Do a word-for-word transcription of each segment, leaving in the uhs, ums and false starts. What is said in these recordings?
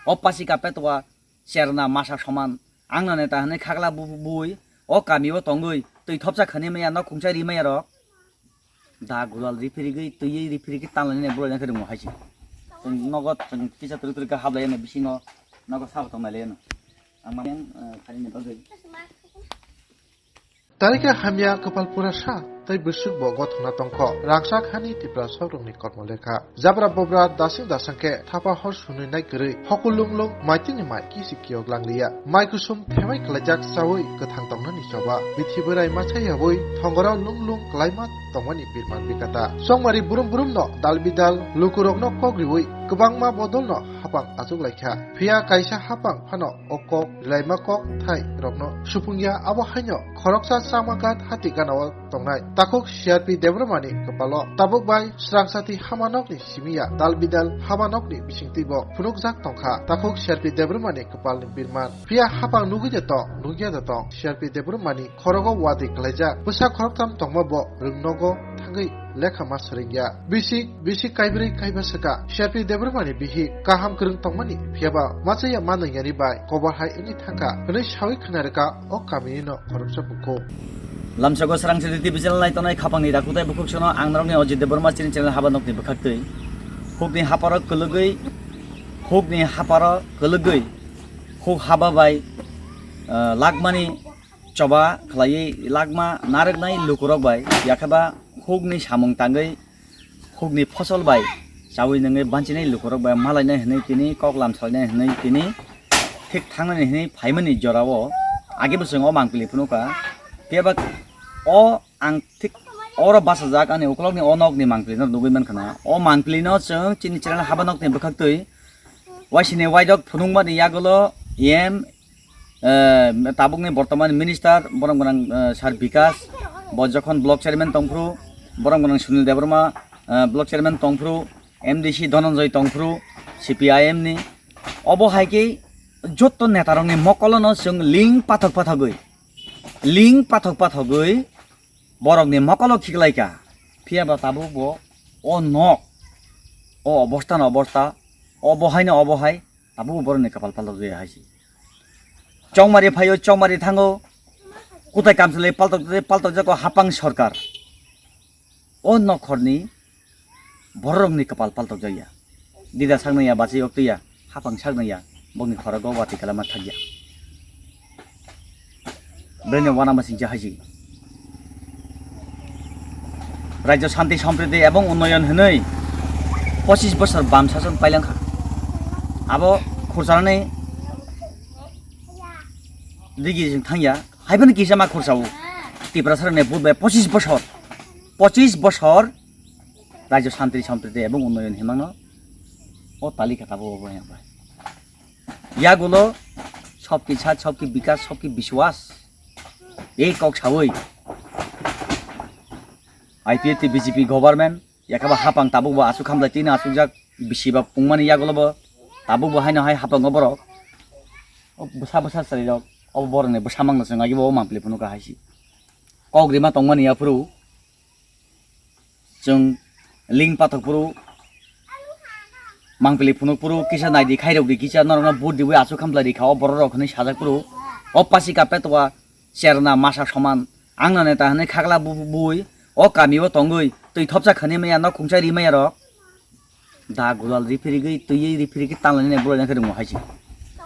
O pasi ka petwa cherna masa soman. Ang no neta hwnwi khakla bu-, bu-, bui. O kami o tongwi twi thopsa khani maya nok khungsa ri maya rok. Da gulal ri phirigwi twi ri phirigwi tanglani ne bulai nang khe rwngmo hai se. Chwng nogo chwng kisa twrwk twrwk khe hablai ano bisingo nogo sabo tongnai lai ano. Ang ma, eh, khaini bagwi. Tarikha hamya kwpal pura sa tei bwswk bo gothokna tongkho. Rangchak hani Tiprasarokni kormo lekha. Jabra bobra dasing dasang khe thapa hor sunwi nai kwrwi. Hoku lung lung maitini mai kisi kiyok langliya. Mai kusum themai kwlaijak chawi kwthang tongnani choba. Bithi bwrai machai yawi thongorao lung lung kwlaima tongmani birman bikata. Chongmari brum brum no dal bidal lukurokno kok riwi kwbangma bodol no hapang achuk laikha. Phiya kaisa hapang phano o kok rilaima kok thai rokno supungya, abo haino khoroksa Chamagat hati ganao tongnai takhuk C R P Debbarmani kwpalo tabuk bai srangsati hamanokni simiya dal bidal hamanokni bisingtwibo phunukjak tongkha takhuk C R P Debbarmani kwpalni birman. Phiya hapang nugwi de tong, nugya de tong, C R P Debbarmani khorogo watwi kwlaijak bwsa khoroktham tongma bo rwngnogo thangwi lekha ma swrwngya. Bisi, bisi kaibrwi kaiba swka, C R P Debbarmani bihik kaham kwrwng tongmani, phiyaba machaya manwiyani bai kobo hai wngwi thangkha hwnwi sawi khna rwkha o kamini no khoroksa bukhuk. Lamsogo srang sidi T V channel nai tongnai khapangni dakutai bukhuk sono ang norokni Ajit Debbarma chini channel haba nokni bwkhaktwi. Hukni haparo kwlwgwi, hukni haparo kwlwgwi, huk haba bai, ah, lakmani choba khlaiwi lakma narwknai lukurok bai, yakheba hukni samung tangwi hukni phosol bai chawi nungwi banchinai lukurok bai malainai hwnwi tini kok lam salainai hwnwi tini thik thangnani hwnwi phaimani jorao age bwswng o mangpili phunukha. Phiya ba o ang thik oro bachajak ani ukulokni o nokni mangpilino nugwi mankha na. O mangpilino chwng chini chwraino haba nokni bwkhaktwi waisini waidok phunukmani yagulo M eh, tabukni bortoman minister, borom gwnang, eh, Sir Bikas, bo jokhon block chairman tongphuru, borom gwnang Sunil Debbarma, eh, block chairman tongphuru, M D C Dhananjay tongphuru, C P I M ni. Obo hai khe jotto netarokni mokolono chwng link pathok pathogwi, link pathok pathogwi borokni mokolo khiklaikha. Phiya ba tabuk bo o nok, o obostha no obostha, obo hai no obo hai, tabuk borokni kapal paltok jaya hai se. Chongmari phaio, chongmari thango, kutai kamchwlwi paltok, paltok jako hapang sorkar. O nokhorni bororokni kapal paltok jaya. Dida saknaya bachai oktwiya, hapang saknaya, bokni khorogo watwi kalama thakya. Bini wana masing je haji. Rajya Shanti Sampriti ebong Unnoyon hinwi pochis bosor bam sason pailangkha. Abo khursanani digi jing thangya. Haibani kisa ma khursao. Tiprasarokni vote bai pochis bosor. Pochis bosor Rajya Shanti Sampriti ebong Unnoyon himangno o talika tabuk obo yang bai. Yagulo sabki sat, sabki bikas, sabki biswas. Ei kok sawi I P F T B J P government, yakaba hapang tabuk bo asuk hamlai tini asukjak bisi ba pungmani yagulo bo tabuk bo haino hai hapang o borok. O bwsa bwsa chwrai rok, o borok ni bwsa mangno chwng agi bo o mampli phunukha hai si. Kok rima tongmani yaphuru. Chwng ling pathok phuru, mangpili phunuk phuru, kisa naidi khairok di, kisa norokno vote diwi asuk khamlai di kha, o borok rok hinwi sajak phuru, o pasi ka petwa cherna masa soman, ang no neta hinwi khakla bu-, bui, o kami o tongwi, twi thopsa khani maya, nok khungsa ri maya rok, da gulal ri phirigwi, twi ri phirigwi tanglani bulai nang khe rwngmo hai se.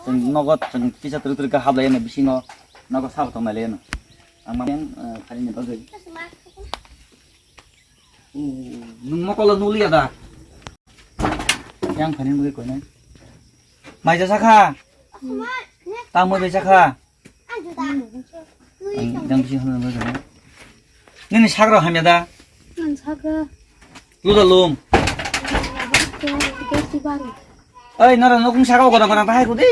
Chwng nogo chwng kisa twrwk twrwk khe hablai ano bisingo, nogo sabo tongnai lai ano. Ang ma, eh, khaini bagwi. Nwng mokolo nuliya da? Yang phani mui koinai. Mai jasa kha? Tamoi bai sakha? Ang yang bisi hwnwi bai koinai. Nini sagra hamya da? Ang sagra. Luda lum. Gas di baru. Oi, nara nokung saka godang godang tahai kudi.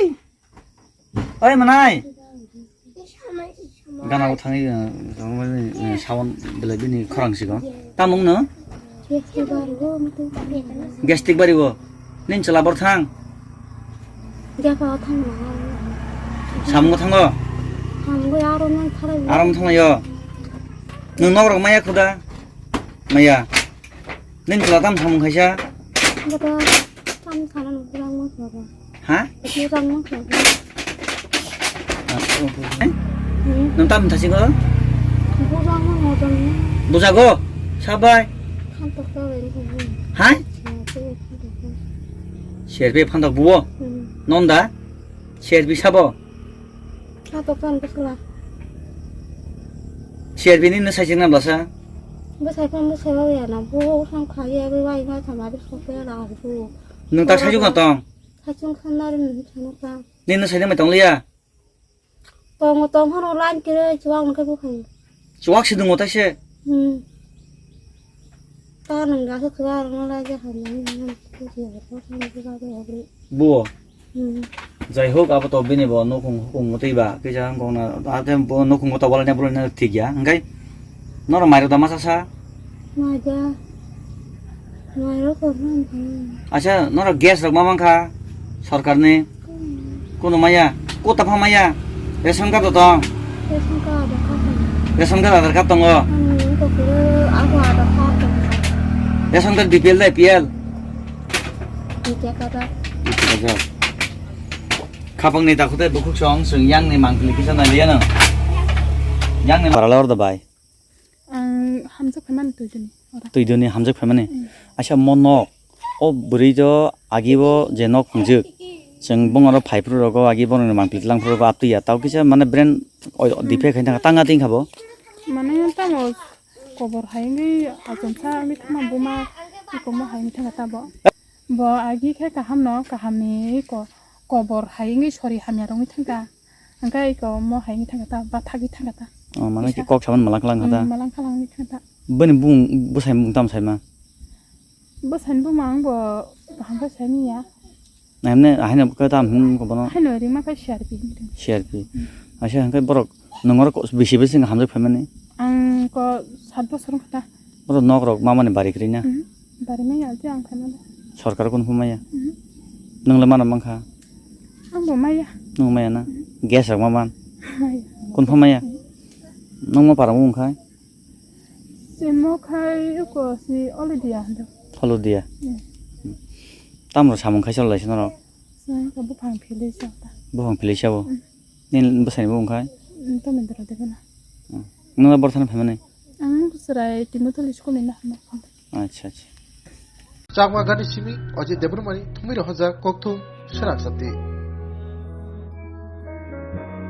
Oi manai. Gana o thangwi, eh, eh, sawan belai bini khorang sigo. Tamung no? Gastric bari go. Nin chwla bor thang. Samung thango. Arom thanglayo. Nwng nok rok maya khuda. Maya. Nin chwla tam samung khaisa. Ha? Bujang mang kha. Hmm. Nang tam thasingo? Bujang mang kha. Bujago? Sabai? Khantok ta bai kha. Hai? Serbi phantok buo? Hmm. Nonda? Serbi sabo? Khantok ta bwsla. Serbi ni no saising na blasa? Bwsai phan bwsai ba ya na. Bo sam kha ya, bo bai ma thama de sok ya la bu. Nung ta saisung na tong? Saichung khanari nini chana ta. Nini saina mai tong liya? Tongo tong horo line kire chuwak nungkhe buphai. Chuwak si dungo taise? Hmm. Ta nung dasa chuwak rong lai je hamya ni nang kuchi ya ko thang ji ba de ogri. Buo. Hmm. Jai hok abo to bini bo nokong hokong mutui ba kisa gongna ate bo nokong to wala ne bro ne thik ya. Hingkai noro mairo da masa sa? Maja. Mairo ko man. Acha, noro gas rok ma mankha sarkar ni? Kono maya, kota pha maya. Ration card to tong? Ration card ada kha. Ration card, Aadhaar card tongo? Hmm, to kuru aku ada kha. Ration card B P L da A P L? Tiga kata. Khapang ni takhute bukhuk song sung yang ni mangpili kisa na liya no. Yang ni paralor da bai. Ang hamjak phaimani twi duni ora. Twi duni hamjak phaimani. Hmm. Aisa mo nok, o bwrwi jo agi o je nok phangjak. Chwng bung oro phai phuru rogo agi bono ni mangpili tlang phuru rogo aptwi ya. Tau kisa mane brain o, hmm, defect hai thang tanga ting khabo. Mane tamo kobor hai ngi achomsa mi thama buma ikomo hai mi thanga tabo. Bo agi khe kaham no, kaham ni ko-, kobor hai wngwi sori hamya rwngwi thangkha. Hwnkhe iko mo hai wngwi thangkha ta, bathagwi thangkha ta. Oh, mane ki kisa kok saman malang kalang kha ta? Hmm, malang kalang wngwi thangkha ta. Bini bung, bwsai bung tam saima? Bwsai bung ang bo kaham khe sai manya. Na, hemne, haino khe tam hwn ko bono? Haino rima khe C R P wngwi thangkha. C R P. Hmm. Aisa hwnkhe borok nwng oro ko-, bisi bisi wngkha hamjak phaimani? Ang ko sat bosor wngkha ta. Borok nok rok ma mani bari kwrwi na? Mhm. Bari maya je ang khaimani. Sorkar kun phumaya? Mhm. Nwng le mano mankha? Ang bo maya. Nwng maya na? Mhm. Gas rok ma man? Maya. Kun phumaya? Mhm. Nwng ma para wngkha? Simo khai uko si Olodia hando. Olodia? Mhm. Tamro samung khai chol lai sino rok? Sini ka buphang philwi sa ta. Buphang philwi sa bo? Mhm. Nini bwsai ni bumung khai? Mm, Tomendra Debana. Mm. Nwng borthani phaimani? Ang chwrai Timotoli school ni nahama. Acha, acha. Chakma gani simi Ajit Debbarmani thumui rohorjak kokthum swnam chapti.